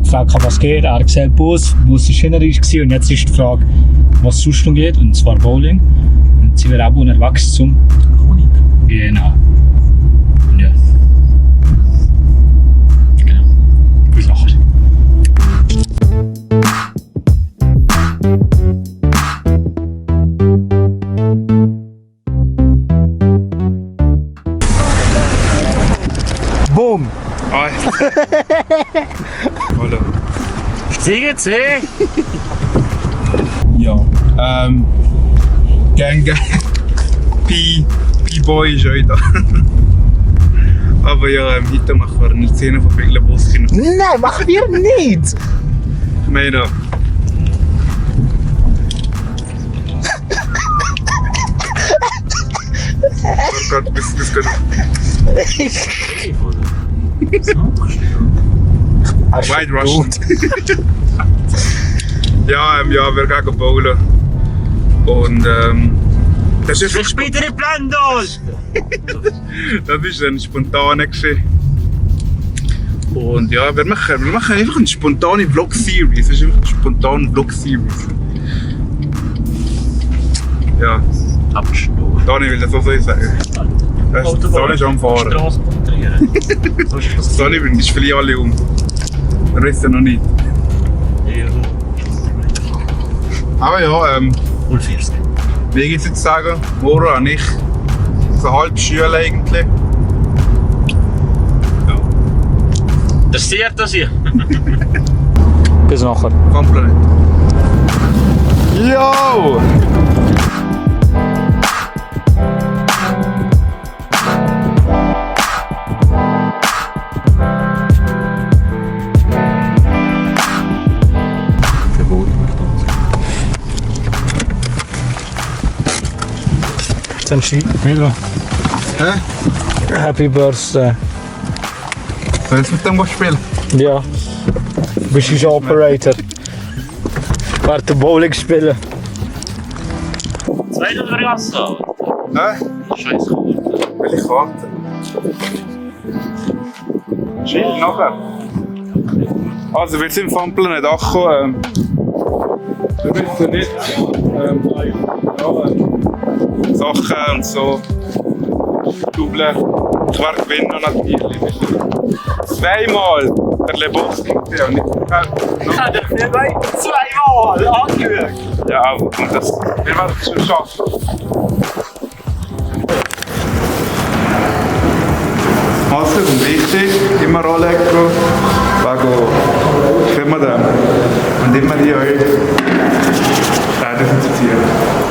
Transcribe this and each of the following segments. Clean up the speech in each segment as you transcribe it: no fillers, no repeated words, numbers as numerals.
gefragt, was geht. Er hat gesagt, Bus war hinterher und jetzt ist die Frage, was sonst noch geht, und zwar Bowling. Und jetzt sind wir auch unterwegs zum Honig. Genau. Ja. Genau. Bis nachher. Boom! Hallo. CGC! Ja, Gang. P-Boy ist auch da. Aber ja, heute machen wir eine Szene von vielen Bussen. Nein, machen wir nicht! Ich meine, oh Gott, bis gut. White Russian. Ja, wir gehen bowlen. Und das ist Ich bin der Plandos! Das ist ein spontaner Geschichte. Und ja, wir machen einfach eine spontane Vlog-Series. Es ist einfach eine spontane Vlog-Series. Ja. Dani will das auch so sagen. Dani ist am Fahren. Dani bringt vielleicht alle um. Der Rest ja noch nicht. Aber ja, wie geht's jetzt sagen? Mora und ich. So halb Schüler eigentlich. Ja. Das seht das hier. Bis nachher. Vom Planet. Yo! Milo. Hä? Happy Birthday. Soll ich mit dem was spielen? Ja. Bist du schon Operator? Warte, Bowling spielen. Zweite Variante. Hä? Scheiße. Will ich warten? Chill nachher. Also wir sind vom Planet angekommen. Wir wissen nicht Sachen und so. Double. Ich werde gewinnen natürlich. Zweimal der Lebowski und nicht Ich habe dich nicht zweimal angehört. ja, und das, wir werden es schon schaffen. Also, und wichtig, immer Elektro, wegen, kennen wir den? Und immer die euch identifizieren.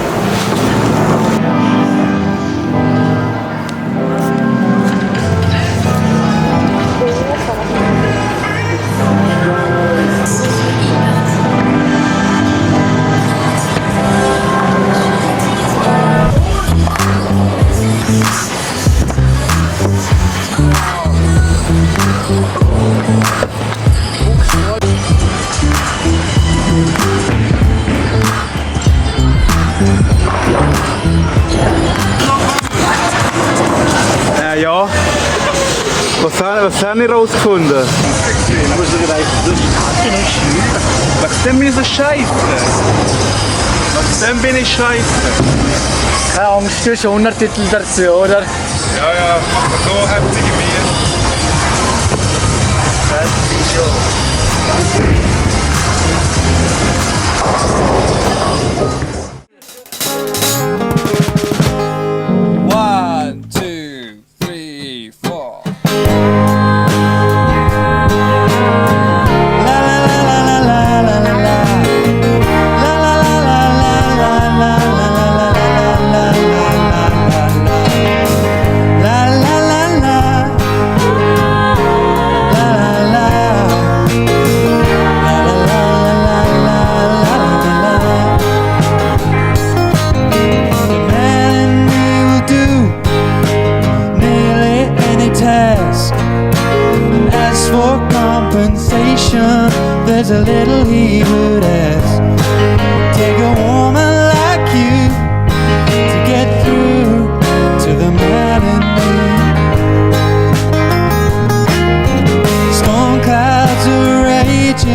Ja. Was haben wir rausgefunden? Wegen dem müssen wir scheißen. Wegen dem bin ich scheiße. Keine Angst, du hast Untertitel dazu, oder? Ja, aber so heftig wie mir. One, two, three, four. There's a little he would ask. Take a woman like you to get through to the matinee. Storm clouds are raging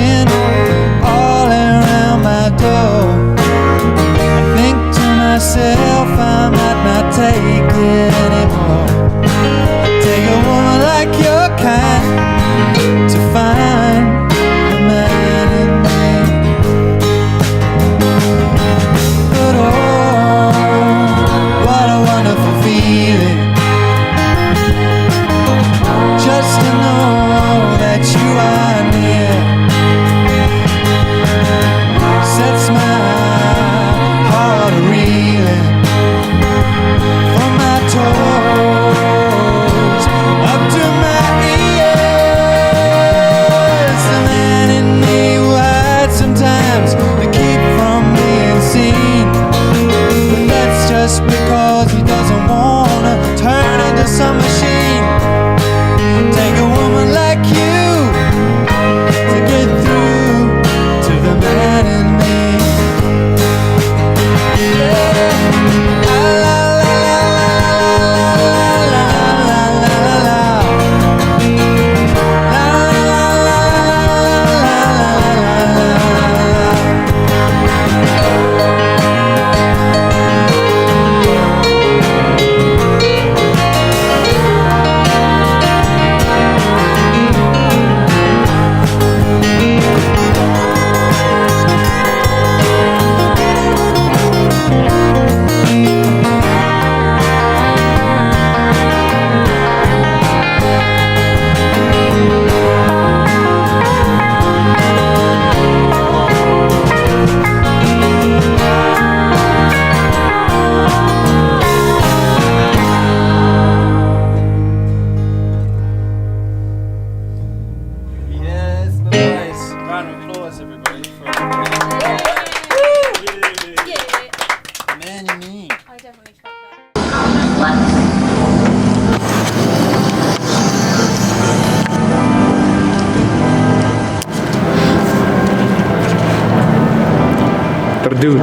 dude.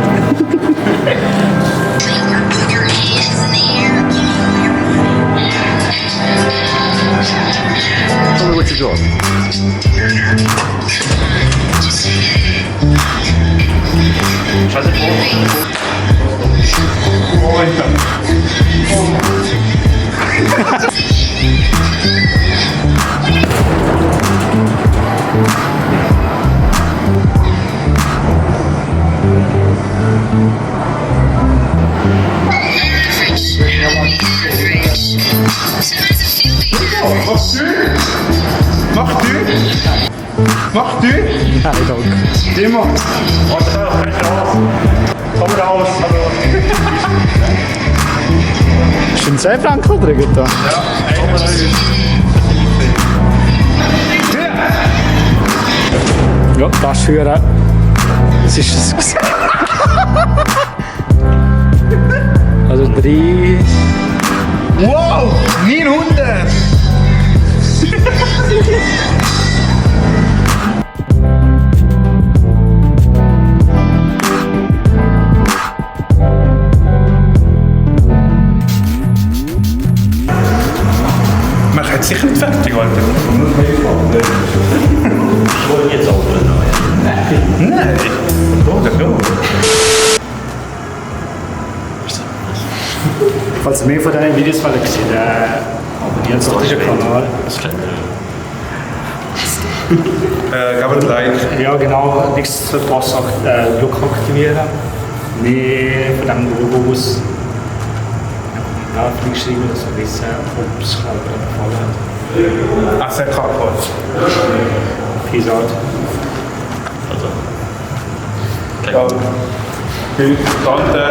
Tell me what you're doing. Mach du? Mach du? Nein, danke. Immer. Komm raus, hallo. Ist ein 10 Franken oder da? Ja, das führen. Das ist es. Also 3. Wow! 900! Man kann sicher nicht fertig, Alter. Jetzt auch Nein. Doch, das schon. Falls ihr mehr von diesen Videos wollt sehen, abonniert doch diesen Kanal. Gab es Like. Ja, genau, nichts verpassen, Glocke aktivieren. Mehr von diesen Logos Nachrichten schreiben, dass wir wissen, ob es euch gefallen hat. ACK kurz. Peace out. Ja. Danke.